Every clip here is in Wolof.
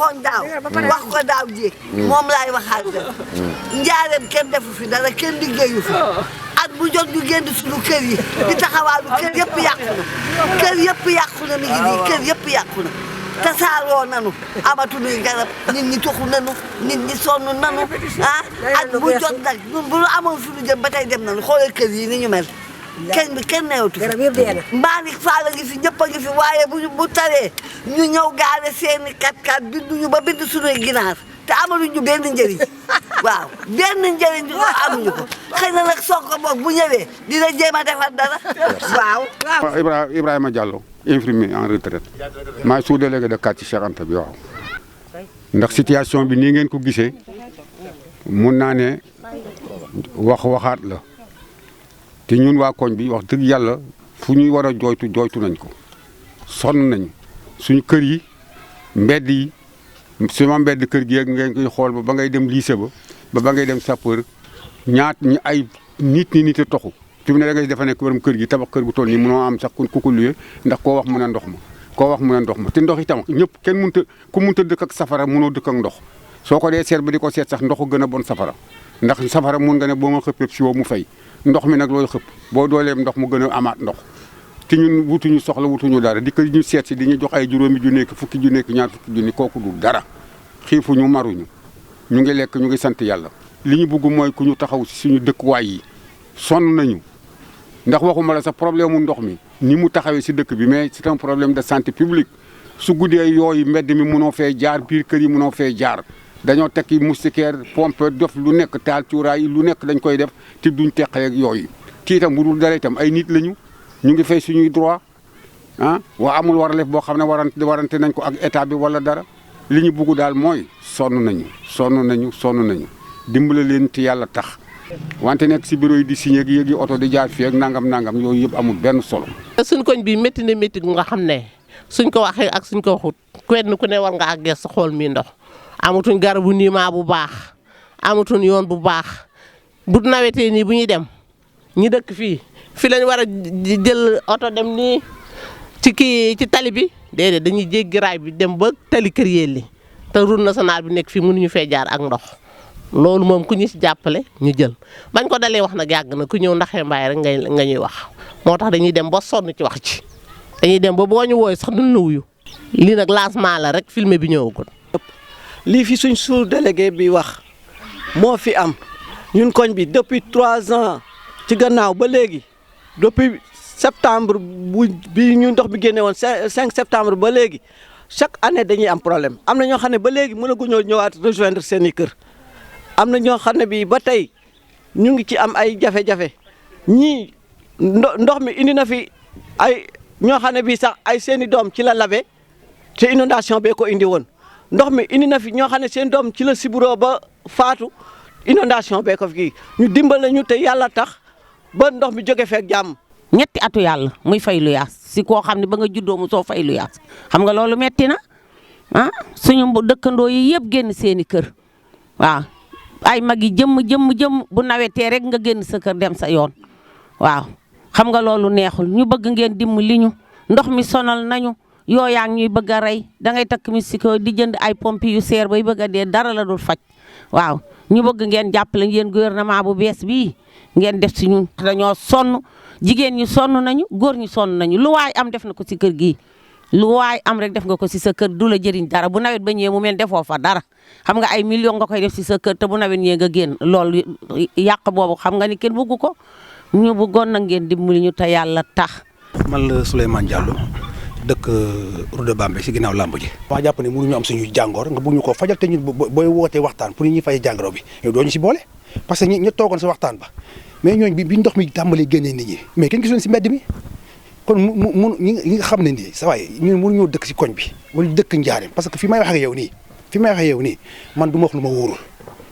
waxoon daaw wax ko daaw ji moom laay waxaat rek njaareem kenn defu fi dara kenn liggéeyu fi at bu jot ñu génn suñu kër yi di taxawaalu kër yëpp yàqu na kër yëpp yàqu na mi ngi nii kër yëpp yàqu na tasaaroo nanu amatuñuy garab nit ñi tuxu nanu nit ñi sonn nanu at bu jot nag ñun bu ñu amoon fu ñu jëm ba tey dem nanu xoolal kër yi ni ñu mel kenn newatu mbaani faala ngi fi ñëpp a ngi fi waaye bu taree ñu ñëw gaare seeni kat binduñu ba bind suñuy ginaar te amaluñu benn njëriñ waaw benn njëriñ ñu amuñu ko xëy na nag Sonko boog bu ñëwee dina jéem a defar dara waaw. Ibrahima Diallo infirmier en retraite maay sous-délégué de quartier Cheikh Anta bi waaw ndax situation bi nii ngeen ko gisee mun naa ne waxaat la te ñun waa koñ bi wax dëgg yàlla fu ñuy war a jooytu nañ ko sonn nañu suñu kër yi mbedd yi sama mbedd kër gi ngeen koy xool ba ngay dem lycée ba ngay dem sapeur ñi ay nit a toxu fi mu ne da ngay defa nekk borom kër gi tabax kër gu toll nii mënoo am sax ku ko luye ndax koo wax mu ne ndox ma te ndox itam ñëpp kenn mënut a dëkk ak safara mënoo dëkk ak ndox soo ko dee seet ba di ko seet sax ndox gën a bon safara ndax safara mun nga ne boo ma xëppee si woo mu fay ndox mi nag looy xëpp boo dooleem ndox mu gën a amaat ndox te ñun wutuñu soxla wutuñu dara di ko ñu seet si di ñu jox ay juróomi ju nekk fukki ju nekk ñaar fukki junni kooku du dara xiifuñu maruñu ñu ngi lekk ñu ngi sant yàlla li ñu bëgg mooy ku ñu taxaw si suñu dëkkuwaay yi sonn nañu ndax waxuma la sax problème mu ndox mi ni mu taxawee si dëkk bi mais c'est un problème de santé publique su guddee yooyu mbedd mi mënoo fee jaar biir kër yi mënoo fee jaar dañoo tekki moustiquaire pompe def lu nekk taal cuuraay lu nekk dañ koy def te duñ teqee ak yooyu kii itam bu dul dara itam ay nit lañu ñu ngi fay suñuy droit waa amul waralef boo xam ne warante nañ ko ak état bi wala dara li ñu bugg daal mooy sonn nañu dimbale leen te yàlla tax wante nekk si bureau yi di signé gi yëgi oto di jaar fii ak nangam yooyu yëpp amul benn solo. suñ koñ bi métti na métti nga xam ne suñ ko waxee ak suñ ko waxut kenn ku ne war nga àgg sa xool mi ndox amatuñ garabu niimaa bu baax amatuñ yoon bu baax bu nawetee nii bu ñuy dem ñi dëkk fii lañ war a jël oto dem nii ci tali bi déedéet dañuy jéggi raay bi dem ba tali kër yéeli te route nationale bi nekk fii mënuñu fee jaar ak ndox loolu moom ku ñu si jàppale ñu jël bañ ko dalee wax nag yàgg na ku ñëw ndaxee mbaay rek nga ñuy wax moo tax dañuy dem ba sonn ci wax ci dañuy dem ba boo ñu wooy sax duñ la wuyu lii nag lancement la rek filmé bi ñëwagul. lii fi suñ sous-délégué bi wax moo fi am ñun koñ bi depuis 3 ans ci gannaaw ba léegi depuis septembre bi ñu ndox bi génne woon 5 septembre ba léegi chaque année dañuy am problème am na ñoo xam ne ba léegi mënaguñoo ñëwaat rejoindre seen i kër am na ñoo xam ne bii ba tey ñu ngi ci am ay jafe-jafe ñii ndox mi indi na fi ay ñoo xam ne bii sax ay seen i doom ci la labe te inondation bee ko indi woon ndox mi indi na fi ñoo xam ne seen doom ci la siburoo ba faatu inondation bee ko fi ñu dimbale ñu te yàlla tax ba ndox mi jóge feek jàmm. ñetti atu yàlla muy fay lu yaas si koo xam ne ba nga juddoo mu soo fay lu yaas xam nga loolu metti na suñu dëkkandoo yi yëpp génn seeni kër waaw ay mag yi jëmm bu nawetee rek nga génn sa kër dem sa yoon waaw xam nga loolu neexul ñu bëgg ngeen dimbali ñu ndox mi sonal nañu yooyaa ngi ñuy bëgg a rey dangay takk mystique di jënd ay pompe yu seer bay bëgg a dee dara la dul faj waaw ñu bëgg ngeen jàppale ngeen gouvernement bu bees bii ngeen def si ñun dañoo sonn jigéen ñi sonn nañu góor ñi sonn nañu lu waay am def na ko si kër gi lu waay am rek def nga ko si sa kër du la jëriñ dara bu nawet ba ñëwee mu mel defoo fa dara xam nga ay millions nga koy def si sa kër te bu nawet ñëwee nga génn loolu yàq boobu xam nga ni kenn bëggu ko ñu bëggoon na ngeen dimbali ñu te yàlla tax. man la Souleymane Diallo dëkk Route de Bambey si ginnaaw làmb ji. maa jàpp ne mënuñu am suñu jàngoor nga bëgg ñu ko fajal te ñun booy wootee waxtaan pour ñuy fay jàngoro bi yow doo ñu si boole parce que ñu toogoon si waxtaan ba mais ñooñu bi ndox mi tàmbalee génnee nit ñi mais kenn gisoon si mbedd mi kon ñi nga xam ne nii sa waay ñun mënuñoo dëkk si koñ bi wala dëkk njaareem parce que fi may wax ak yow nii man du ma wax lu ma wóorul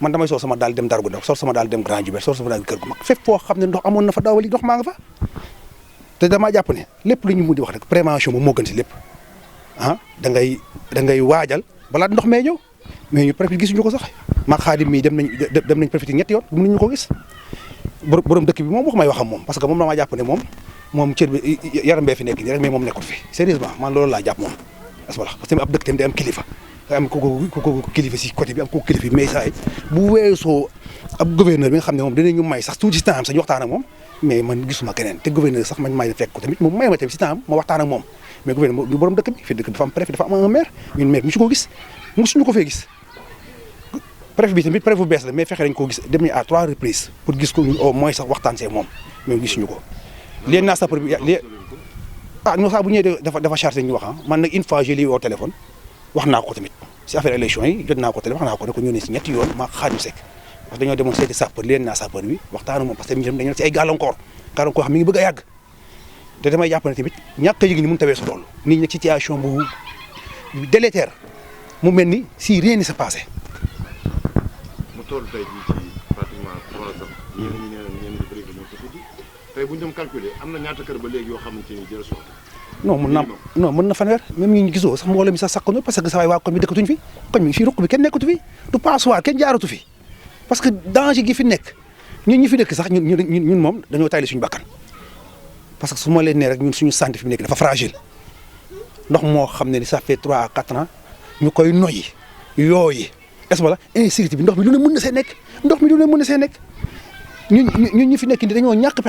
man damay sol sama daal dem Darou Ndaw sol sama daal dem Grand Diourbel sol sama daal kër gu mag fépp foo xam ne ndox amoon na fa daawali ndox maa nga fa te damaa jàpp ne lépp lu ñu mun di wax rek prévention moom moo gën si lépp da ngay waajal balaa ndox mee ñëw mais ñu préfet gisuñu ko sax maa Xaadim mii dem nañ préfet ñetti yoon mënuñu ko gis borom dëkk bi moom wax may waxam moom parce que moom damaa jàpp ne moom cër bi yaram bee fi nekk nii rek mais moom nekkul fi sérieusement man loolu laa jàpp moom voilà parce que ab dëkk tamit day am kilifa am ko kilifa si côté bi am ko kilifa mais saa bu weesoo ab gouverneur bi nga xam ne moom dinañu may sax tuuti si temps am sax ñu waxtaan ak moom mais man gisuma keneen te gouverneur sax man may fekk ko tamit moom may ma tamit si temps am ma waxtaan ak moom mais gouverneur du borom dëkk bi fii dëkk bi dafa am préfet dafa am un maire ñun maire musu ko gis musuñu ko fee gis préfet bi tamit préfet bu bees la mais fexe dañ koo gis dem à 3 reprises pour gis ko au moins sax waxtaan see moom mais gisuñu ko léegi naa sapeur bi non sax bu ñëwee dafa chargé ñu wax man nag une fois je l'ai eu au téléphone wax naa ko tamit si affaire élection yi jot naa ko téléphone wax naa ko ne ko ñëw ne si ñetti yoon maa Xaadim Seck parce que dañoo demoon seeti sapeur leen naa sapeur bi waxtaanu moom parce que dañoo si ay gàllankoor xam mi ngi bëgg a yàgg te damay jàpp ne tamit ñàkk a yëg ni mënut a weesu loolu nit ñi nag situation bu délétère mu mel ni si rien ne s'est passé. mu toll tey jii ci pratiquement 3 ans ñenn ñi nee nañ ñenn ñi bëri ñoo ko tudd tey bu ñu dem calculer am na ñaata kër ba léegi yoo xamante ni jël soxla. non mën na fanweer même ñu gisoo sax mbooloo mi sax sakkandoo parce que sa waay waa koñ bi dëkkatuñ fi koñ bi fii ruq bi kenn nekkatu fi du passoire kenn jaaratu fi parce que danger gi fi nekk ñun ñi fi dëkk sax ñun moom dañoo tayli suñu bakkan parce que su ma leen nee rek ñun suñu santé fi mu nekk dafa fragile ndox moo xam ne ni ça fait 3 à 4 ans ñu koy noyyi yooyi est-ce que la insécurité bi ndox mi lu ne mën na see nekk ñun ñi fi nekk ni dañoo ñàkk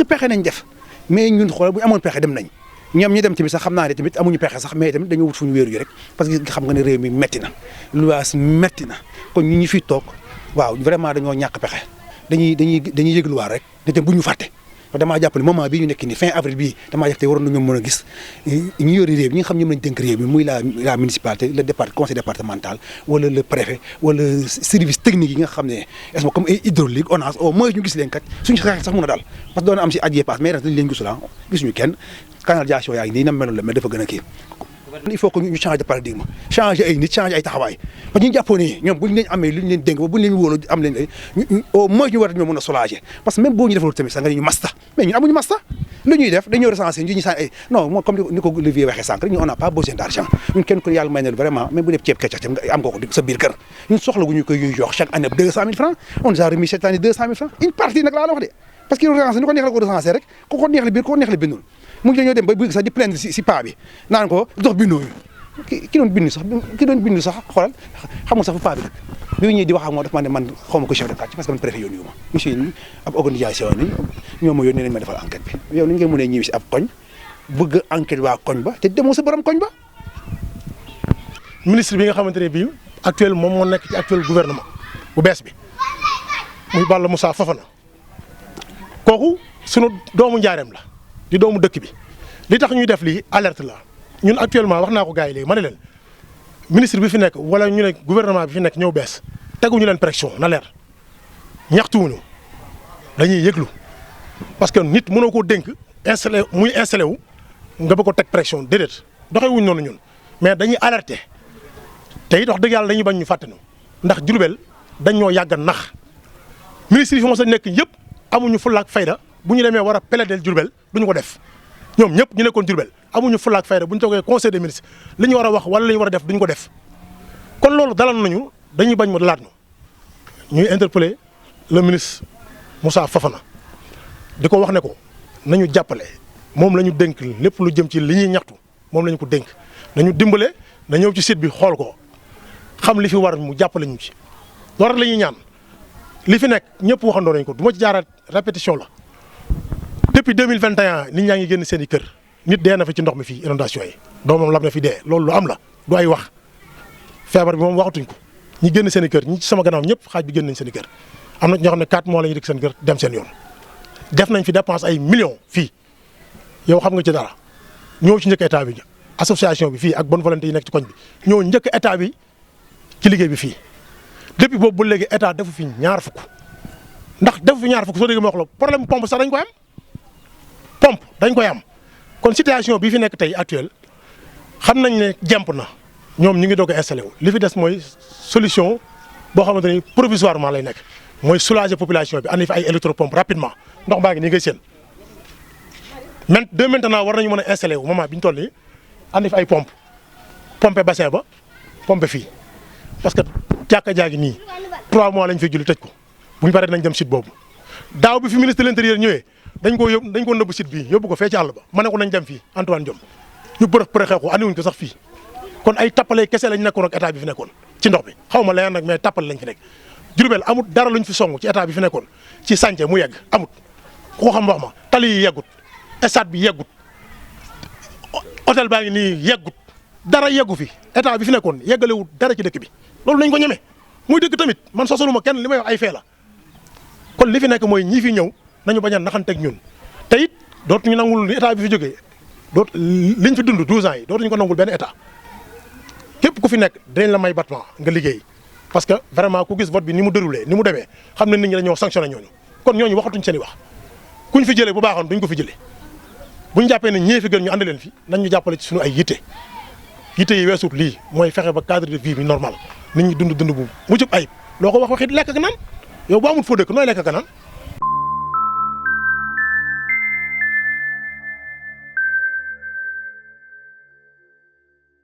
pexe nañ def mais ñun xoolal bu ñu amoon pexe dem nañ ñoom ñi dem tamit sax xam naa ne tamit amuñu pexe sax mais tamit dañoo wut fu ñu wéeru yi rek parce que xam nga ne réew mi metti na luwaas metti na kon ñi fi toog waaw vraiment dañoo ñàkk pexe dañuy yëgluwaat rek te tam bu ñu fàtte damaa jàpp ne moment bii ñu nekk nii fin avril bii damaa jàpp te waroon nañoo mën a gis ñu yore réew ñi nga xam ñoom lañ dénk réew mi muy la municipalité le conseil départemental wala le préfet wala service technique yi nga xam ne est-ce que comme ay hydraulique ONAS au moins ñu gis leen kat suñu xeex sax mën a daal parce que doon am si at yee pass mais ren dañ leen gisul gisuñu kenn canalisation yaa ngi nii na meloon la mais dafa gën a kii il faut que ñu changer de paradigme changer ay nit changer ay taxawaay parce que ñu jàppoo ne ñoom buñ leen amee lu ñu leen dénk ba buñ leen wóolu am leen au moins ñu war ñoo mën a soulager parce que même boo ñu defalul tamit sax nga ñu masta mais ñun amuñu masta lu ñuy def dañoo recenser ñu sa ay non moom comme ni ko Olivier waxee sànq rek ñu on n'a pas besoin d'argent ñun kenn ko yàlla may na vraiment même bu def ceeb keccax nga am ko sa biir kër ñun soxla gu ñu koy yuy jox chaque année 200 000 francs on nous a remis cette année 200 000 francs une partie nag laa la wax de parce que recenser ni ko neex la ko recenser rek ku ko neex la biir ku ko neex la bindul mu ngi dañoo dem ba bëgg sax di plaindre si paa bi naan ko dox bindoo ki doon bind sax xoolal xamul sax fu paa bi dëkk bi ñëwee di wax ak moom dafa ma ne man xaw ma ko chef de quartier parce que man préfet yónni wu ma monsieur ab organisation ni ñoo ma yónni nañ ma defal enquête bi yow ni ngay mën a ñëw si ab koñ bëgg enquête waa koñ ba te demoo sa borom koñ ba. ministre bi nga xamante ne bii actuel moom moo nekk ci actuel gouvernement bu bees bi muy Balla Moussa Fofana kooku sunu doomu njaareem la di doomu dëkk bi li tax ñuy def lii alerte la. ñun actuellement wax naa ko gars yi léegi ma ne leen ministre bi fi nekk wala ñu ne gouvernement bi fi nekk ñëw bees teguñu leen pression na leer ñaxtuwuñu dañuy yëglu parce que nit mënoo koo dénk installé wu nga bëgg ko teg pression déedéet doxewuñ noonu ñun mais dañuy alerter te it wax dëgg yàlla dañuy bañ ñu fàtte ñu ndax Diourbel dañ ñoo yàgg a nax ministre yi fi mos a nekk yëpp amuñu fulla ak fayda bu ñu demee war a plaider Diourbel duñu ko def ñoom ñëpp ñu nekkoon Diourbel amuñu fulla ak fayda bu ñu toogee conseil des ministres li ñu war a wax wala li ñu war a def duñ ko def kon loolu dalal nañu dañuy bañ mu dalaat ñu ñuy interpeller le ministre Moussa Fofana di ko wax ne ko nañu jàppale moom la ñu dénk lépp lu jëm ci li ñuy ñaxtu moom la ñu ko dénk nañu dimbale na ñëw ci site bi xool ko xam li fi war mu jàppale ñu ci loolu rek la ñuy ñaan li fi nekk ñëpp waxandoo nañ ko du ma ci jaaraat répétition la depuis 2021 nit ñaa ngi génn seen i kër nit dee na fi ci ndox mi fii inondation yi doomam lam na fi dee loolu lu am la du ay wax feebar bi moom waxatuñ ko ñi génn seen i kër ñi ci sama gannaaw ñëpp xaaj bi génn nañ seen i kër am na ñoo xam ne 4 mois la ñu dëkk seen kër dem seen yoon def nañ fi dépense ay millions fii yow xam nga ci dara ñëw ci njëkk état bi association bi fii ak bonne volonté yi nekk ci koñ bi ñëw njëkk état bi ci liggéey bi fii depuis boobu ba léegi état defu fi ñaar fukk ndax defu fi ñaar fukk soo déggee ma wax la problème pompe sax dañ koy am pompe dañ koy am kon situation bii fi nekk tey actuelle xam nañ ne jemp na ñoom ñu ngi doog a installé wu li fi des mooy solution boo xamante ni provisoirement lay nekk mooy soulager population bi andi fi ay électropompe rapidement ndox baa ngi nii ngay seen maintenant war nañu mën a installé wu moment bi ñu toll nii andi fi ay pompe bassin ba pompe fii parce que jàkka jaagi nii 3 mois lañ fi julli tëj ko bu ñu paree nañ dem site boobu daaw bi fi ministre de l'intérieur ñëwee dañ ko nëbb site bii yóbbu ko fee ci àll ba ma ne ko nañ dem fii Antoine Diome ñu bërëx xeexu andi wuñ ko sax fii kon ay tappale kese lañ nekkoon ak état bi fi nekkoon ci ndox bi xaw ma leneen nag mais tappale lañ fi nekk. Diourbel amut dara luñ fi song ci état bi fi nekkoon ci sànce mu yegg amut ku ko xam wax ma tali yi yeggut stade bi yeggut hôtel baa ngi nii yeggut dara yeggu fi état bi fi nekkoon yeggalewut dara ci dëkk bi loolu nañ ko ñeme muy dëgg tamit man sosaluma kenn li may wax ay fee la kon li fi nekk mooy ñii fi ñëw nañu bañ a naxanteeg ñun te it dootuñu nangul li état bi fi jógee liñ fi dund 12 ans yi dootuñu ko nangul benn état képp ku fi nekk dañ la may battement nga liggéey parce que vraiment ku gis vote bi ni mu déroulé ni mu demee xam ne nit ñi dañoo sanctionné ñooñu kon ñooñu waxatuñ seen i wax kuñ fi jëlee bu baaxoon duñ ko fi jëlee buñ jàppee ne ñee fi gën ñu ànd leen fi nañ ñu jàppale ci suñu ay yitte yi weesut lii mooy fexe ba cadre de vie bi normal nit ñi dund bu mucc ayib loo ko wax waxit lekk ak naan yow bu amul foo dëkk nooy lekk ak naan